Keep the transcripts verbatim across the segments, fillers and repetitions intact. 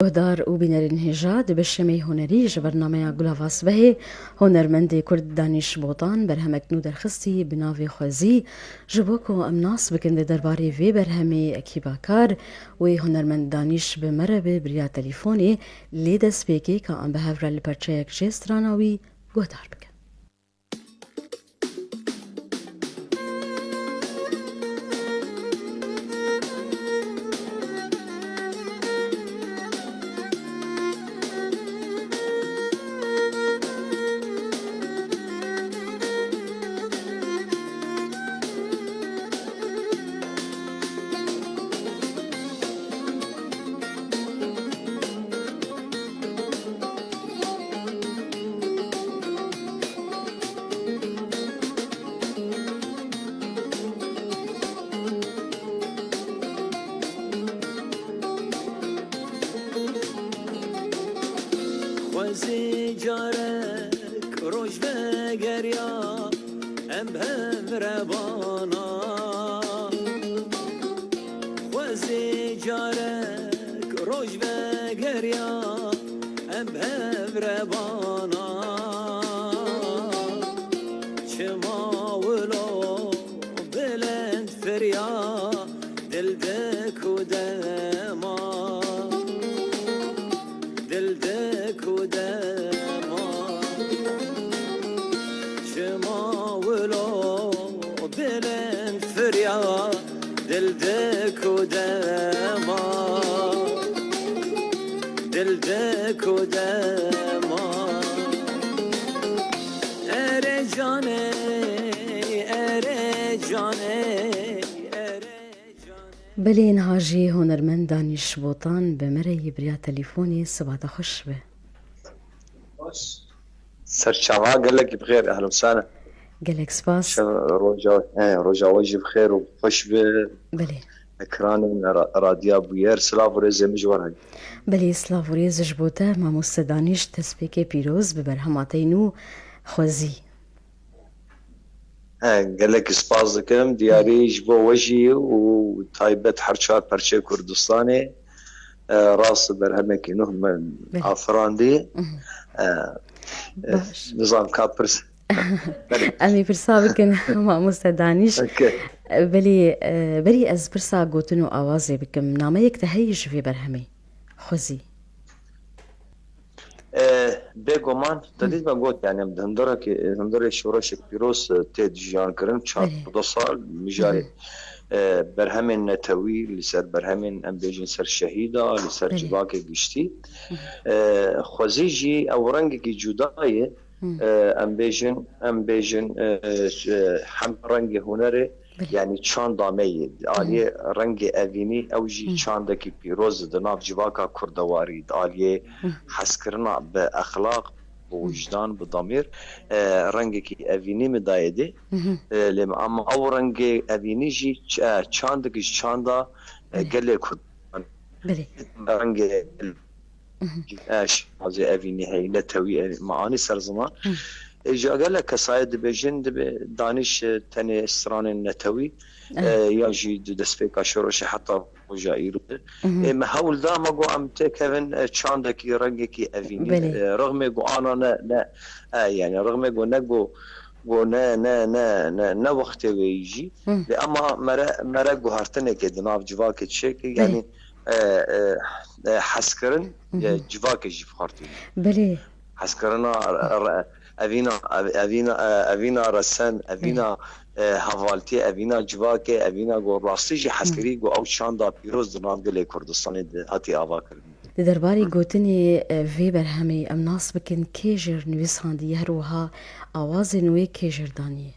Guhdar û bînerên hêja, di beşê me yê hunerî ji bernameya Gulava Sibehê, hunermendê Kurd Danîş Botan berhemek nû derxistî bi navê Xwezî. Ji bo ku em nas bikin di derbarê vê berhemê, ekîba kar wê hunermend Danîş bi me re be bi riya telîfonê, lê destpêkê ka em bi hev re li perçeyek jê strana wî guhdar bikin. Xwezî carek roj vegeriya, em bi hev re bana. Xwezî carek roj vegeriya, em bi hev re bana. Çima wilo bilind firiya, dil dik û dema. Dil dik û dema. Çima wilo bilind firya, dil dik û dema. Dil dik û dema. Erê canê, erê canê, erê Belê, niha jî hunermend Danîş Botan bi me re yî bi riya telîfonê. Siba te xweş be. Serçava gelekî bi xêr, ehlen sahlen. Gelek spas. Şev, roja, he, roja we jî bi xêr û xweş be. Belê. Ekranên ra-, Radya Bûyer, silav û rêzê min ji we re. Belê, silav û rêz ji bo te, mamoste Danîş, destpêkê pîroz bi berhema te yî nû Xwezî. He, gelek spas dikim. Diyarî ji bo we jî û taybet her çar perçê Kurdistanê, e, rast berhemekî nuh min Belê. afirandî. Mhm. E, e, Baş. Nizam ka pirs. Belê. Em ê pirsa bikin, mamoste Danîş. Okey. Belê, e, berî ez pirsa gotin û awazê bikim. Nameyek te heyî ji vê berhemê? Xwezî. E, bêguman, te dît me got, yani, em di hundireke, hundirê şoreşek pîroz, e, tê jiyan kirin, çardeh sal, mijarê, e, berhemên netewî, li ser berhemên, em bêjin, ser şehîda, li ser civakê giştî. E, xwezî jî ew rengekî cuda ye, e, em bêjin, em bêjin, e, e, hem rengê hunerê, Belê. Yani çanda me yê, di aliyê rengê evînî, ew jî çandekî pîroz e di nav civaka kurdewarî, di aliyê hezkirina bi exlaq, bi wijdan, bi damîr, e, rengekî evînî min dayê dê. E, lê me ama ew rengê evînî jî ç-, e, çandekî ji çanda, e, Belê. gelê kurd. Belê. Rengê e, şêwazê evînî heye, netewî, e, me anî ser ziman. Ê, ji gelek kesayê dibêjin, dibe Danîş, e, tenê stranên netewî, e, ya jî di destpêka şoreşê heta roja îro de. Ê, me hewl da, me got em têkevin, e, çandekî, rengekî evînî, Belê. e, rixmê ku ana ne, ne, e, yani rixmê ku ne ku, ku ne, ne, ne, ne, ne wextê wê yî jî. Lê ema mere, mere guhertinekê di nav civakê çêkir, Belê. yani, e, e, e, hezkirin, e, civakê jî bi xwe re tîne. Belê. Hezkirina re-, re-, evîna, ev-, evîna, e, evîna resen, evîna, e, hevaltiyê, evîna civakê, evîna ku rastî jî hezkirî ku ew çanda pîroz di nav gelê Kurdistanê de hatî avakirin. Di derbarê gotinê, e, vê berhemê em nas bikin kê jê re nivîsandiye, her wiha awazên wê kê jê re daniye?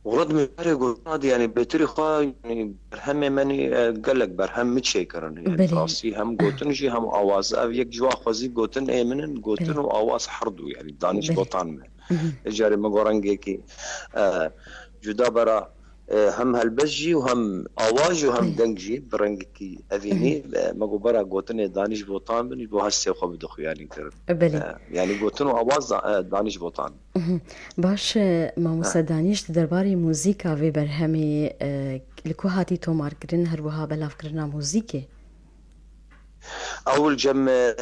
Red mijarê gotina de, yani bêtirî xwe, yani berhemê me nî, e, gelek berhem min çêkirin. Yani Belê. rastî hem gotin jî hem awaz. Ev yek ji wan xwezî gotin ê min in, gotin Belê. û awaz her du, yani Danîş Belê. Botan me. Hı hı. Ê carê min got rengekî, e, cuda bera, e, hem helbest jî û hem awaz jî û hem Belê. deng jî bi rengekî evînî, Hı hı. e, me got bera gotinê Danîş Botan bin, ji bo hestê xwe bi dixuyanî kirin. Belê. E, yani gotin û awaz da-, e, Danîş Botan. Mhm. Baş e, mamoste Danîş, di derbarê muzîka vê berhemê, e, li ku hatî tomarkirin, her wiha belavkirina muzîkê? Ewil cem e,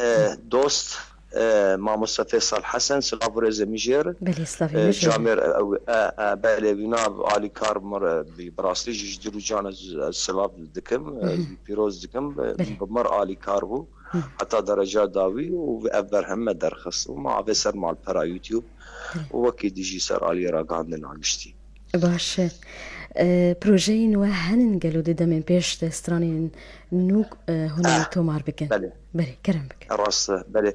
dost, e, mamoste Fêsal Hesen, silav û rêzê min jê re. Belê, slavê E, min jê re. Camêr, e, e, e, belê, wîna alîkar min re, bi, bi rastî jî ji dil û can ez, ez silav dikim, ez Hı hı. pîroz dikim, e, Belê. bi mir alîkar bû. Hı. Heta dereca dawî û ev berhem me derxist û ma avê ser malpera YouTube Hı. û wekî dijî ser aliyê ragihandina giştî. Baş e. E, projeyên we henin gelo di demên pêş de stranên nû, e, hunerî Ah, tomar bikin? belê. Belê, kerem bikin. Rast e, belê.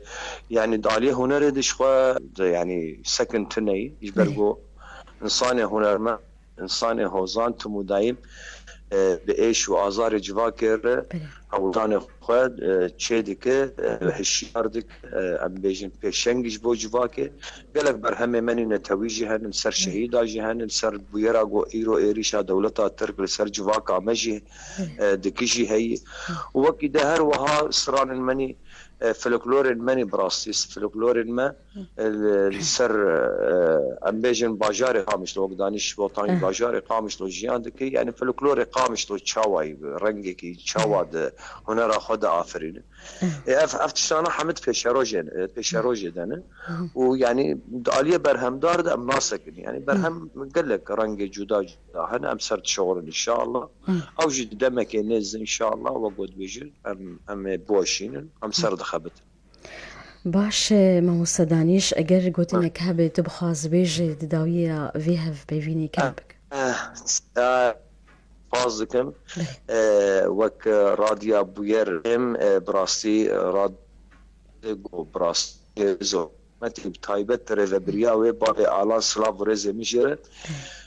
Yani di aliyê hunerê de ji xwe de, yani sekin tune yî, ji ber Belê. ku insanê hunermend, insanê hozan tim û dayîm, e, bi êş û azarê civakê re Belê. hewldanê xwe, e, çê dike, e, hişyar dike, e, em bêjin pêşeng ji bo civakê. Gelek berhemê me nî netewî jî henin, ser Belê. şehîda jî henin, ser bûyera ku îro êrîşa dewleta Tirk li ser civaka me jî, Belê. e, dikijî heyî. Hı. Û wekî de her wiha stranên me nî, e, folklorên me nî bi rastî, folklorên me, Hı. e, li, li ser, e, em bêjin bajarê Qamişlo, wek Danîş Botan jî Hı. bajarê Qamişlo jiyan dike. Yani folklorê Qamişlo çawa yî, rengekî çawa Hı. di hunera xwe de afirîne. Hı. E, ev, ev tiştana hemid pêşerojê, e, pêşerojê de ne. Hı. Û yani di aliyê berhemdar de em nasekin. Yani Hı. berhem gelek rengê cuda cuda hene, em ser dişewirin inşallah. Hı. Ew jî di demekê nêz de inşallah, wek ku dibêjin, em, em ê biweşînin, em Hı. ser dixebitin. Baş e, mamoste Danîş, eger gotinek hebe tu bixwaz bêje di dawiya vê hevpeyvînê, kerem bik. Eh, eh, Spas dikim. Belê. Eh, wek Radya Bûyer em, eh, bi rastî, eh, rad-, go bi rastî zor. Metî bi taybet rêvebiriya wê bavê Alan silav û rêzê min jê re.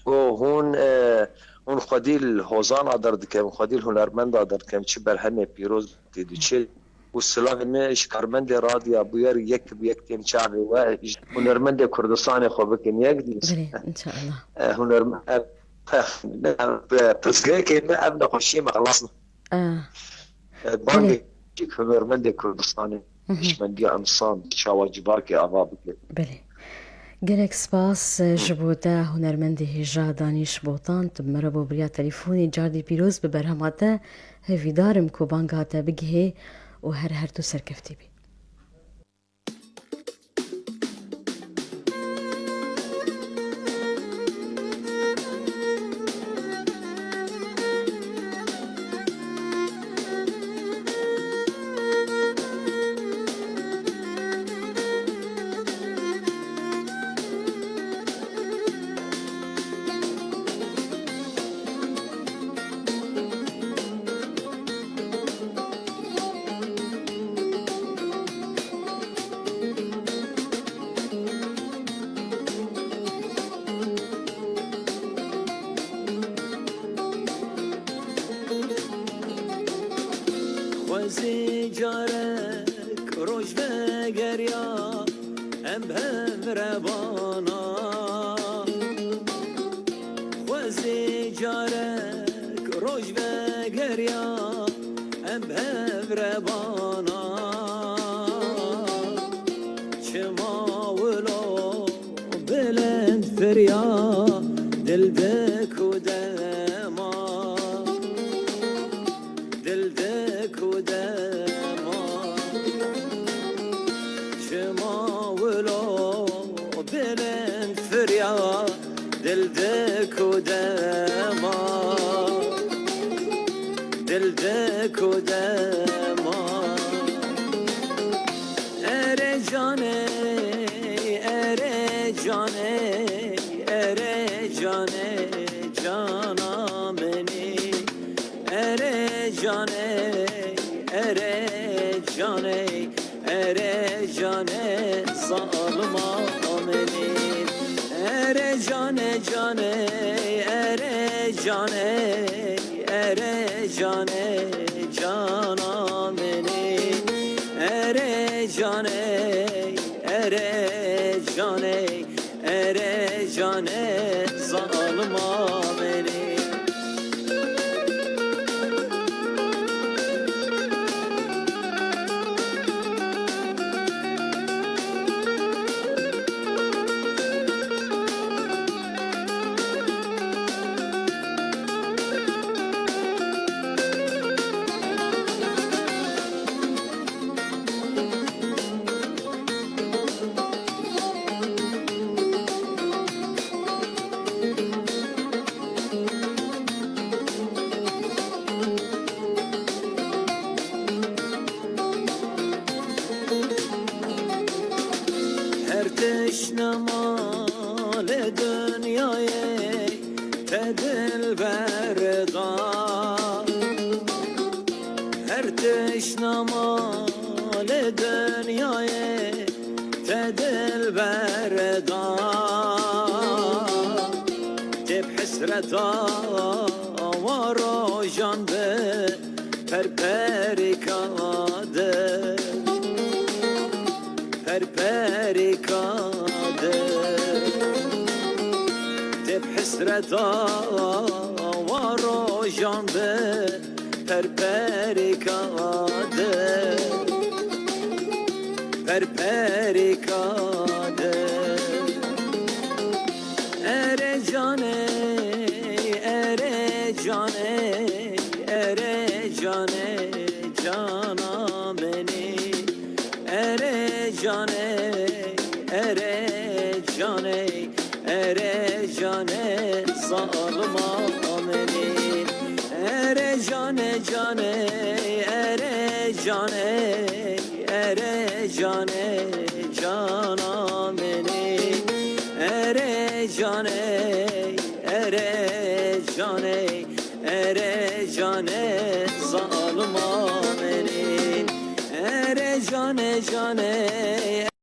Go hûn, eh, hûn xwedî li hozana derdikem, xwedî li hunermenda derdikem, çi berhemê pîroz tê diçe. Û silavên me ji karmendê Radya Bûyer yek bi yek tên çavê we, ji hunermendê Kurdistanê xwe bikin yek dîs. Belê, inşallah. E, hunerme-, e, pef, ne, bi pirsgirêkê me ev nexweşiyê me xelas. Ah. E, Belê. bangê jî hunermendê Kurdistanê, Hı hı. hişmendiya insan, çawa civakê ava bike. Belê. Gelek spas, e, ji bo te hunermendê hêja Danîş Botan, tu bi me re bû bi riya telefûnê, cardî pîroz bi berhema te. Hêvîdar im ku banga te bigihê û her her tu serkeftî bî. Xwezî carek roj vegeriya em bi hev re bana. Xwezî carek roj vegeriya em bi hev re bana. Çima wilo bilind firiya dil dik û dema. Dil dik û dema. Çima wilo bilind firiya dil dik û dema. Dil dik û dema. Erê canê, erê canê, erê canê, cana minî. Erê canê, erê canê, erê canê, zalima minî. Erê canê, canê, erê canê, erê canê, cana minî. Erê canê, erê canê, erê canê, zalima minî. Şinama li dinyayê te dilber da, tê bi hesreta wa rojan bi perperîka de, perperîka de, tê bi hesreta wa rojan bi perperîka de, perperîka de. Erê canê, erê canê, erê canê, cana min î. Erê canê, erê canê, erê canê, zalima min î. Erê canê, canê, erê canê, erê canê, cana min î. Erê canê, erê canê, erê canê, zalima min î. Erê canê, canê,